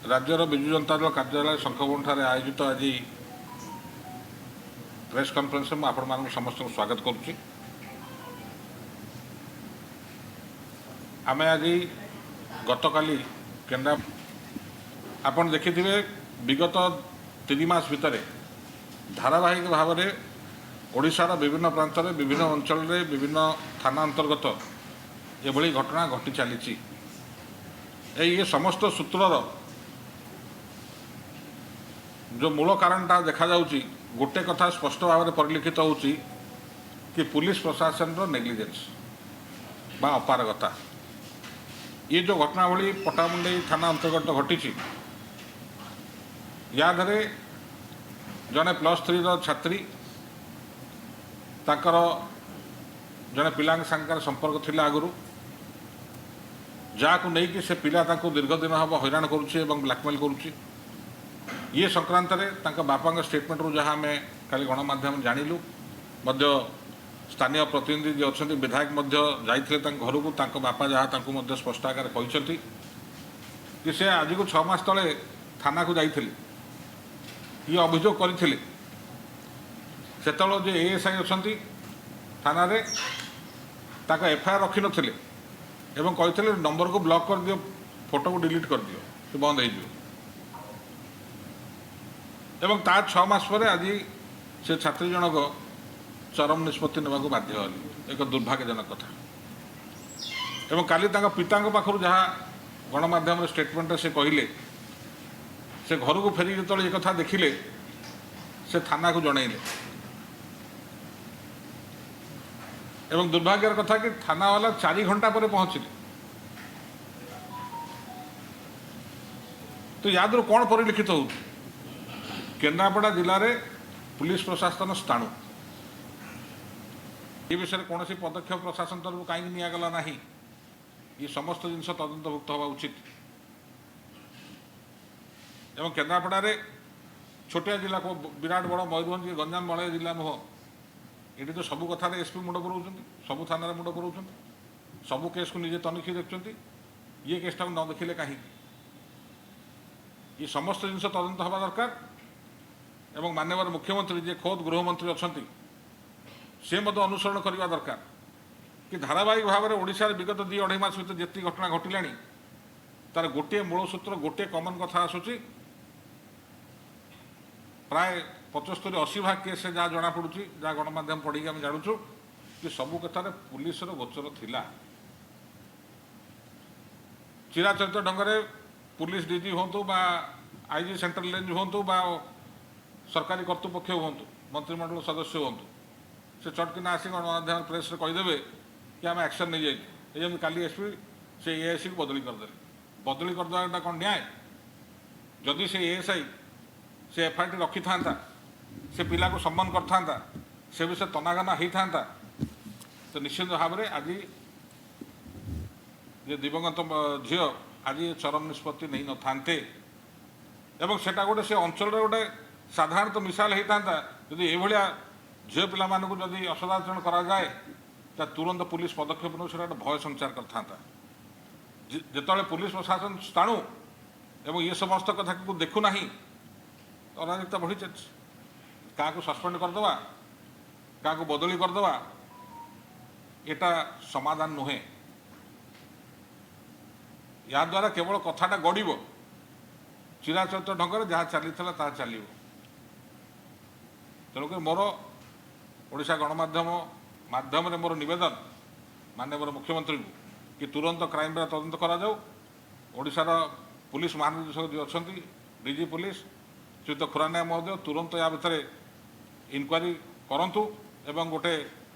ରାଜ୍ୟର ବିଜୁ ଜନତା ଦଳ କାର୍ଯ୍ୟାଳୟ ଶଙ୍ଖଭବନଠାରେ ଆୟୋଜିତ ଆଜି ପ୍ରେସ୍ କନଫରେନ୍ସରେ ମୁଁ ଆପଣମାନଙ୍କୁ ସମସ୍ତଙ୍କୁ ସ୍ୱାଗତ କରୁଛି। ଆମେ ଆଜି ଗତକାଲି କେନ୍ଦ୍ରା ଆପଣ ଦେଖିଥିବେ, ବିଗତ 3 ମାସ ଭିତରେ ଧାରାବାହିକ ଭାବରେ ଓଡ଼ିଶାର ବିଭିନ୍ନ ପ୍ରାନ୍ତରେ, ବିଭିନ୍ନ ଅଞ୍ଚଳରେ, ବିଭିନ୍ନ ଥାନା ଅନ୍ତର୍ଗତ ଏଭଳି ଘଟଣା ଘଟି ଚାଲିଛି। ଏଇ ଏ ସମସ୍ତ ସୂତ୍ରର ଯେଉଁ ମୂଳ କାରଣଟା ଦେଖାଯାଉଛି, ଗୋଟେ କଥା ସ୍ପଷ୍ଟ ଭାବରେ ପରିଲକ୍ଷିତ ହେଉଛି କି ପୁଲିସ ପ୍ରଶାସନର ନେଗ୍ଲିଜେନ୍ସ ବା ଅପାରଗତା। ଇଏ ଯେଉଁ ଘଟଣାବଳୀ ପଟ୍ଟାମୁଣ୍ଡେଇ ଥାନା ଅନ୍ତର୍ଗତ ଘଟିଛି, ୟା ଦେହରେ ଜଣେ +3ର ଛାତ୍ରୀ, ତାଙ୍କର ଜଣେ ପିଲାଙ୍କ ସାଙ୍ଗରେ ସମ୍ପର୍କ ଥିଲା ଆଗରୁ, ଯାହାକୁ ନେଇକି ସେ ପିଲା ତାଙ୍କୁ ଦୀର୍ଘ ଦିନ ହେବ ହଇରାଣ କରୁଛି ଏବଂ ବ୍ଲାକମେଲ୍ କରୁଛି। ଇଏ ସଂକ୍ରାନ୍ତରେ ତାଙ୍କ ବାପାଙ୍କ ଷ୍ଟେଟମେଣ୍ଟରୁ ଯାହା ଆମେ କାଲି ଗଣମାଧ୍ୟମ ଜାଣିଲୁ, ମଧ୍ୟ ସ୍ଥାନୀୟ ପ୍ରତିନିଧି ଯିଏ ଅଛନ୍ତି, ବିଧାୟକ ମଧ୍ୟ ଯାଇଥିଲେ ତାଙ୍କ ଘରକୁ। ତାଙ୍କ ବାପା ଯାହା ତାଙ୍କୁ ମଧ୍ୟ ସ୍ପଷ୍ଟ ଆକାରରେ କହିଛନ୍ତି କି ସେ ଆଜିକୁ 6 ମାସ ତଳେ ଥାନାକୁ ଯାଇଥିଲେ, ଇଏ ଅଭିଯୋଗ କରିଥିଲେ। ସେତେବେଳେ ଯେ ଏଏସ୍ଆଇ ଅଛନ୍ତି ଥାନାରେ, ତାଙ୍କ ଏଫଆଇଆର୍ ରଖିନଥିଲେ ଏବଂ କହିଥିଲେ, ନମ୍ବରକୁ ବ୍ଲକ୍ କରିଦିଅ, ଫଟୋକୁ ଡିଲିଟ୍ କରିଦିଅ, ସେ ବନ୍ଦ ହେଇଯିବ। ଏବଂ ତା 6 ମାସ ପରେ ଆଜି ସେ ଛାତ୍ରୀ ଜଣକ ଚରମ ନିଷ୍ପତ୍ତି ନେବାକୁ ବାଧ୍ୟ ହେଲେ। ଏକ ଦୁର୍ଭାଗ୍ୟଜନକ କଥା। ଏବଂ କାଲି ତାଙ୍କ ପିତାଙ୍କ ପାଖରୁ ଯାହା ଗଣମାଧ୍ୟମରେ ଷ୍ଟେଟମେଣ୍ଟରେ ସେ କହିଲେ, ସେ ଘରକୁ ଫେରିକି ଯେତେବେଳେ ଏ କଥା ଦେଖିଲେ, ସେ ଥାନାକୁ ଜଣେଇଲେ ଏବଂ ଦୁର୍ଭାଗ୍ୟର କଥା କି ଥାନାବାଲା 4 ଘଣ୍ଟା ପରେ ପହଞ୍ଚିଲେ। ତ ୟାଦେହରୁ କ'ଣ ପରିଲକ୍ଷିତ ହେଉଛି? କେନ୍ଦ୍ରାପଡ଼ା ଜିଲ୍ଲାରେ ପୁଲିସ ପ୍ରଶାସନ ସ୍ଥାଣୁ। ଏ ବିଷୟରେ କୌଣସି ପଦକ୍ଷେପ ପ୍ରଶାସନ ତରଫରୁ କାହିଁକି ନିଆଗଲା ନାହିଁ? ଏ ସମସ୍ତ ଜିନିଷ ତଦନ୍ତଭୁକ୍ତ ହେବା ଉଚିତ। ଏବଂ କେନ୍ଦ୍ରାପଡ଼ାରେ ଛୋଟିଆ ଜିଲ୍ଲା, ବିରାଟ ବଡ଼ ମୟୂରଭଞ୍ଜ କି ଗଞ୍ଜାମ ଭଳିଆ ଜିଲ୍ଲା ନୁହଁ। ଏଠି ତ ସବୁ କଥାରେ ଏସ୍ପି ମୁଣ୍ଡ ପୁରଉଛନ୍ତି, ସବୁ ଥାନାରେ ମୁଣ୍ଡ ପୁରଉଛନ୍ତି, ସବୁ କେସ୍କୁ ନିଜେ ତନିଖି ଦେଖୁଛନ୍ତି। ଇଏ କେସ୍ଟାକୁ ନ ଦେଖିଲେ କାହିଁକି? ଏ ସମସ୍ତ ଜିନିଷ ତଦନ୍ତ ହେବା ଦରକାର। ଏବଂ ମାନ୍ୟବର ମୁଖ୍ୟମନ୍ତ୍ରୀ, ଯିଏ ଖୋଦ୍ ଗୃହମନ୍ତ୍ରୀ ଅଛନ୍ତି, ସେ ମଧ୍ୟ ଅନୁସରଣ କରିବା ଦରକାର କି ଧାରାବାହିକ ଭାବରେ ଓଡ଼ିଶାରେ ବିଗତ 2-2.5 ମାସ ଭିତରେ ଯେତିକି ଘଟଣା ଘଟିଲାଣି, ତାର ଗୋଟିଏ ମୂଳ ସୂତ୍ର, ଗୋଟିଏ କମନ୍ କଥା ଆସୁଛି। ପ୍ରାୟ 75-80 ଭାଗ କେସ୍ ଯାହା ଜଣାପଡ଼ୁଛି, ଯାହା ଗଣମାଧ୍ୟମ ପଢ଼ିକି ଆମେ ଜାଣୁଛୁ କି ସବୁ କଥାରେ ପୁଲିସର ଗୋଚର ଥିଲା। ଚିରାଚରିତ ଢଙ୍ଗରେ ପୁଲିସ ଡିଜି ହୁଅନ୍ତୁ ବା ଆଇଜି ସେଣ୍ଟ୍ରାଲ ରେଞ୍ଜ ହୁଅନ୍ତୁ ବା ସରକାରୀ କର୍ତ୍ତୃପକ୍ଷ ହୁଅନ୍ତୁ, ମନ୍ତ୍ରିମଣ୍ଡଳ ସଦସ୍ୟ ହୁଅନ୍ତୁ, ସେ ଚଟକିନା ଆସି ଗଣମାଧ୍ୟମ ପ୍ରେସରେ କହିଦେବେ କି ଆମେ ଆକ୍ସନ୍ ନେଇଯାଇଛୁ। ଏ ଯେମିତି କାଲି ଏସ୍ପି ସେ ଏଏସ୍ଆଇକୁ ବଦଳି କରିଦେଲେ। ବଦଳି କରିଦେବାଟା କ'ଣ ନ୍ୟାୟ? ଯଦି ସେ ଏଏସ୍ଆଇ ସେ ଏଫଆଇଆର୍ଟି ରଖିଥାନ୍ତା, ସେ ପିଲାକୁ ସମ୍ମାନ କରିଥାନ୍ତା, ସେ ବିଷୟରେ ତନାଘନା ହେଇଥାନ୍ତା, ତ ନିଶ୍ଚିତ ଭାବରେ ଆଜି ଯେ ଦିବଙ୍ଗତ ଝିଅ ଆଜି ଚରମ ନିଷ୍ପତ୍ତି ନେଇନଥାନ୍ତେ। ଏବଂ ସେଟା ଗୋଟେ ସେ ଅଞ୍ଚଳରେ ଗୋଟେ ସାଧାରଣତଃ ମିସାଲ ହେଇଥାନ୍ତା। ଯଦି ଏଇଭଳିଆ ଝିଅ ପିଲାମାନଙ୍କୁ ଯଦି ଅସଦାଚରଣ କରାଯାଏ, ତା ତୁରନ୍ତ ପୁଲିସ ପଦକ୍ଷେପ ନେଉ, ସେଟା ଗୋଟେ ଭୟ ସଞ୍ଚାର କରିଥାନ୍ତା। ଯେତେବେଳେ ପୁଲିସ ପ୍ରଶାସନ ସ୍ଥାଣୁ ଏବଂ ଇଏ ସମସ୍ତ କଥାକୁ ଦେଖୁନାହିଁ, ଅରାଜକତା ବଢ଼ି ଚାଲିଛି। କାହାକୁ ସସ୍ପେଣ୍ଡ କରିଦେବା, କାହାକୁ ବଦଳି କରିଦେବା, ଏଟା ସମାଧାନ ନୁହେଁ। ଏହାଦ୍ୱାରା କେବଳ କଥାଟା ଗଡ଼ିବ। ଚିରାଚରିତ ଢଙ୍ଗରେ ଯାହା ଚାଲିଥିଲା ତାହା ଚାଲିବ। ତେଣୁକରି ମୋର ଓଡ଼ିଶା ଗଣମାଧ୍ୟମ ମାଧ୍ୟମରେ ମୋର ନିବେଦନ ମାନ୍ୟବର ମୁଖ୍ୟମନ୍ତ୍ରୀଙ୍କୁ କି ତୁରନ୍ତ କ୍ରାଇମବ୍ରାଞ୍ଚ ତଦନ୍ତ କରାଯାଉ। ଓଡ଼ିଶାର ପୁଲିସ ମହାନିର୍ଦ୍ଦେଶକ ଯିଏ ଅଛନ୍ତି, ଡିଜି ପୁଲିସ ଶ୍ରୀଯୁକ୍ତ ଖୁରାନିଆ ମହୋଦୟ, ତୁରନ୍ତ ୟା ଭିତରେ ଇନକ୍ୱାରି କରନ୍ତୁ ଏବଂ ଗୋଟେ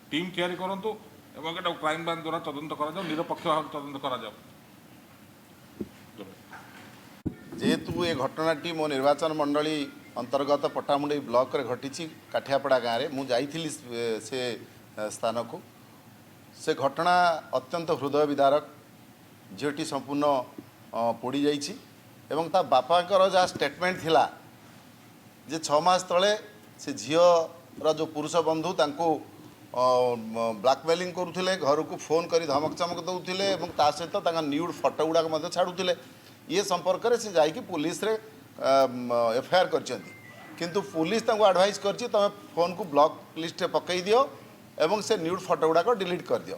ଟିମ୍ ତିଆରି କରନ୍ତୁ ଏବଂ ଏଟାକୁ କ୍ରାଇମବ୍ରାଞ୍ଚ ଦ୍ୱାରା ତଦନ୍ତ କରାଯାଉ, ନିରପେକ୍ଷ ଭାବରେ ତଦନ୍ତ କରାଯାଉ। ଯେହେତୁ ଏ ଘଟଣାଟି ମୋ ନିର୍ବାଚନ ମଣ୍ଡଳୀ ଅନ୍ତର୍ଗତ ପଟ୍ଟାମୁଣ୍ଡେଇ ବ୍ଲକରେ ଘଟିଛି, କାଠିଆପଡ଼ା ଗାଁରେ, ମୁଁ ଯାଇଥିଲି ସେ ସ୍ଥାନକୁ। ସେ ଘଟଣା ଅତ୍ୟନ୍ତ ହୃଦୟ ବିଦାରକ। ଝିଅଟି ସମ୍ପୂର୍ଣ୍ଣ ପୋଡ଼ି ଯାଇଛି ଏବଂ ତା ବାପାଙ୍କର ଯାହା ଷ୍ଟେଟମେଣ୍ଟ ଥିଲା ଯେ 6 ମାସ ତଳେ ସେ ଝିଅର ଯେଉଁ ପୁରୁଷ ବନ୍ଧୁ ତାଙ୍କୁ ବ୍ଲାକମେଲିଂ କରୁଥିଲେ, ଘରକୁ ଫୋନ୍ କରି ଧମକ ଚମକ ଦେଉଥିଲେ ଏବଂ ତା ସହିତ ତାଙ୍କ ନ୍ୟୁଡ୍ ଫଟୋ ଗୁଡ଼ାକ ମଧ୍ୟ ଛାଡ଼ୁଥିଲେ। ଇଏ ସମ୍ପର୍କରେ ସେ ଯାଇକି ପୁଲିସରେ ଏଫଆଇଆର୍ କରିଛନ୍ତି। କିନ୍ତୁ ପୁଲିସ ତାଙ୍କୁ ଆଡ଼ଭାଇସ୍ କରିଛି, ତୁମେ ଫୋନ୍କୁ ବ୍ଲକ୍ ଲିଷ୍ଟରେ ପକାଇ ଦିଅ ଏବଂ ସେ ନ୍ୟୁଡ୍ ଫଟୋ ଗୁଡ଼ାକ ଡିଲିଟ୍ କରିଦିଅ।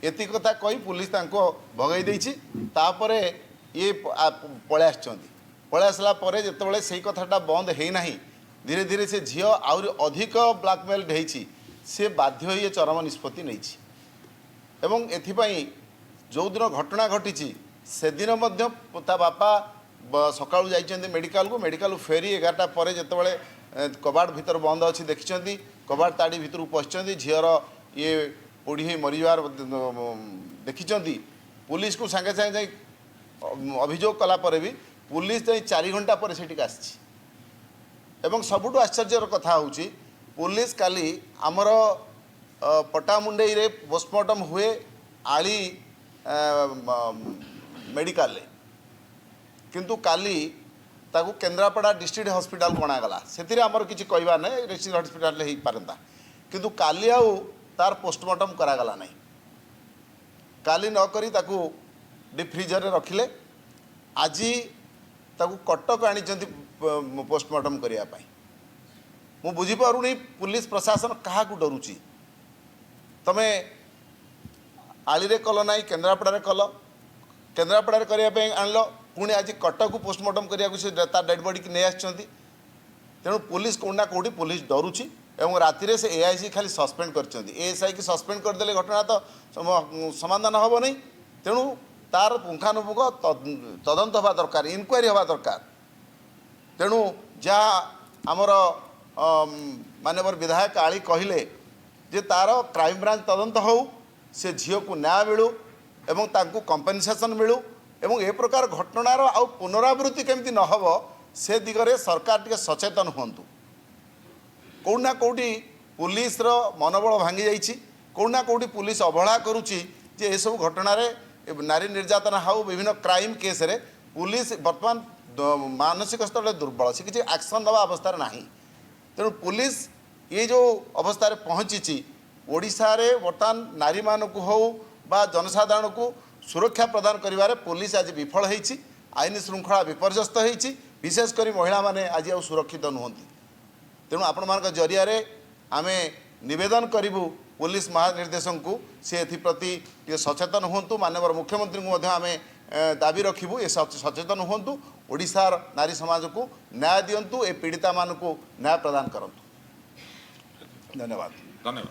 ଏତିକି କଥା କହି ପୁଲିସ ତାଙ୍କୁ ଭଗାଇ ଦେଇଛି। ତାପରେ ଇଏ ପଳେଇ ଆସିଛନ୍ତି। ପଳେଇ ଆସିଲା ପରେ ଯେତେବେଳେ ସେଇ କଥାଟା ବନ୍ଦ ହେଇନାହିଁ, ଧୀରେ ଧୀରେ ସେ ଝିଅ ଆହୁରି ଅଧିକ ବ୍ଲାକମେଲ୍ ହେଇଛି। ସେ ବାଧ୍ୟ ହୋଇ ଏ ଚରମ ନିଷ୍ପତ୍ତି ନେଇଛି। ଏବଂ ଏଥିପାଇଁ ଯେଉଁଦିନ ଘଟଣା ଘଟିଛି, ସେଦିନ ମଧ୍ୟ ତା ବାପା ସକାଳୁ ଯାଇଛନ୍ତି ମେଡ଼ିକାଲକୁ। ମେଡ଼ିକାଲରୁ ଫେରି 11ଟା ପରେ ଯେତେବେଳେ କବାଟ ଭିତର ବନ୍ଦ ଅଛି ଦେଖିଛନ୍ତି, କବାଟ ତାଡ଼ି ଭିତରକୁ ପଶିଛନ୍ତି, ଝିଅର ଇଏ ପୋଡ଼ି ହୋଇ ମରିଯିବାର ଦେଖିଛନ୍ତି। ପୁଲିସକୁ ସାଙ୍ଗେ ସାଙ୍ଗେ ଯାଇ ଅଭିଯୋଗ କଲା ପରେ ବି ପୁଲିସ ଯାଇ 4 ଘଣ୍ଟା ପରେ ସେଠିକି ଆସିଛି। ଏବଂ ସବୁଠୁ ଆଶ୍ଚର୍ଯ୍ୟର କଥା ହେଉଛି, ପୁଲିସ କାଲି ଆମର ପଟ୍ଟାମୁଣ୍ଡେଇରେ ପୋଷ୍ଟମର୍ଟମ୍ ହୁଏ ଆଳି ମେଡ଼ିକାଲରେ, କିନ୍ତୁ କାଲି ତାକୁ କେନ୍ଦ୍ରାପଡ଼ା ଡିଷ୍ଟ୍ରିକ୍ଟ ହସ୍ପିଟାଲକୁ ଅଣାଗଲା। ସେଥିରେ ଆମର କିଛି କହିବାର ନାହିଁ, ଡିଷ୍ଟ୍ରିକ୍ଟ ହସ୍ପିଟାଲରେ ହେଇପାରନ୍ତା। କିନ୍ତୁ କାଲି ଆଉ ତାର ପୋଷ୍ଟମର୍ଟମ୍ କରାଗଲା ନାହିଁ। କାଲି ନ କରି ତାକୁ ଡିପ୍ ଫ୍ରିଜରରେ ରଖିଲେ। ଆଜି ତାକୁ କଟକ ଆଣିଛନ୍ତି ପୋଷ୍ଟମର୍ଟମ୍ କରିବା ପାଇଁ। ମୁଁ ବୁଝିପାରୁନି, ପୁଲିସ ପ୍ରଶାସନ କାହାକୁ ଡରୁଛି? ତମେ ଆଳିରେ କଲ ନାହିଁ, କେନ୍ଦ୍ରାପଡ଼ାରେ କଲ। କେନ୍ଦ୍ରାପଡ଼ାରେ କରିବା ପାଇଁ ଆଣିଲ, ପୁଣି ଆଜି କଟକକୁ ପୋଷ୍ଟମର୍ଟମ୍ କରିବାକୁ ସେ ତା ଡେଡ୍ ବଡ଼ିକି ନେଇ ଆସିଛନ୍ତି। ତେଣୁ ପୋଲିସ କେଉଁଠି ନା କେଉଁଠି ପୋଲିସ ଡରୁଛି। ଏବଂ ରାତିରେ ସେ ଏଆଇସି ଖାଲି ସସ୍ପେଣ୍ଡ କରିଛନ୍ତି। ଏଏସ୍ଆଇକି ସସ୍ପେଣ୍ଡ କରିଦେଲେ ଘଟଣା ତ ସମାଧାନ ହେବ ନାହିଁ। ତେଣୁ ତାର ପୁଙ୍ଖାନୁପୁଙ୍ଖ ତଦନ୍ତ ହେବା ଦରକାର, ଇନକ୍ୱାରି ହେବା ଦରକାର। ତେଣୁ ଯାହା ଆମର ମାନ୍ୟବର ବିଧାୟକ ଆଳି କହିଲେ ଯେ ତାର କ୍ରାଇମବ୍ରାଞ୍ଚ ତଦନ୍ତ ହେଉ, ସେ ଝିଅକୁ ନ୍ୟାୟ ମିଳୁ ଏବଂ ତାଙ୍କୁ କମ୍ପେନସେସନ୍ ମିଳୁ ଏବଂ ଏ ପ୍ରକାର ଘଟଣାର ଆଉ ପୁନରାବୃତ୍ତି କେମିତି ନ ହେବ, ସେ ଦିଗରେ ସରକାର ଟିକେ ସଚେତନ ହୁଅନ୍ତୁ। କେଉଁଠି ନା କେଉଁଠି ପୁଲିସର ମନୋବଳ ଭାଙ୍ଗି ଯାଇଛି। କେଉଁଠି ନା କେଉଁଠି ପୁଲିସ ଅବହେଳା କରୁଛି ଯେ ଏସବୁ ଘଟଣାରେ, ନାରୀ ନିର୍ଯାତନା ହେଉ, ବିଭିନ୍ନ କ୍ରାଇମ୍ କେସ୍ରେ ପୁଲିସ ବର୍ତ୍ତମାନ ମାନସିକ ସ୍ତରରେ ଦୁର୍ବଳ। ସେ କିଛି ଆକ୍ସନ୍ ନେବା ଅବସ୍ଥାରେ ନାହିଁ। ତେଣୁ ପୁଲିସ ଏ ଯେଉଁ ଅବସ୍ଥାରେ ପହଞ୍ଚିଛି, ଓଡ଼ିଶାରେ ବର୍ତ୍ତମାନ ନାରୀମାନଙ୍କୁ ହେଉ ବା ଜନସାଧାରଣଙ୍କୁ ସୁରକ୍ଷା ପ୍ରଦାନ କରିବାରେ ପୁଲିସ ଆଜି ବିଫଳ ହେଇଛି। ଆଇନ ଶୃଙ୍ଖଳା ବିପର୍ଯ୍ୟସ୍ତ ହେଇଛି। ବିଶେଷ କରି ମହିଳାମାନେ ଆଜି ଆଉ ସୁରକ୍ଷିତ ନୁହନ୍ତି। ତେଣୁ ଆପଣମାନଙ୍କ ଜରିଆରେ ଆମେ ନିବେଦନ କରିବୁ ପୋଲିସ ମହାନିର୍ଦ୍ଦେଶକଙ୍କୁ, ସେ ଏଥିପ୍ରତି ଟିକେ ସଚେତନ ହୁଅନ୍ତୁ। ମାନ୍ୟବର ମୁଖ୍ୟମନ୍ତ୍ରୀଙ୍କୁ ମଧ୍ୟ ଆମେ ଦାବି ରଖିବୁ, ଏ ସଚେତନ ହୁଅନ୍ତୁ, ଓଡ଼ିଶାର ନାରୀ ସମାଜକୁ ନ୍ୟାୟ ଦିଅନ୍ତୁ, ଏ ପୀଡ଼ିତାମାନଙ୍କୁ ନ୍ୟାୟ ପ୍ରଦାନ କରନ୍ତୁ। ଧନ୍ୟବାଦ। ଧନ୍ୟବାଦ।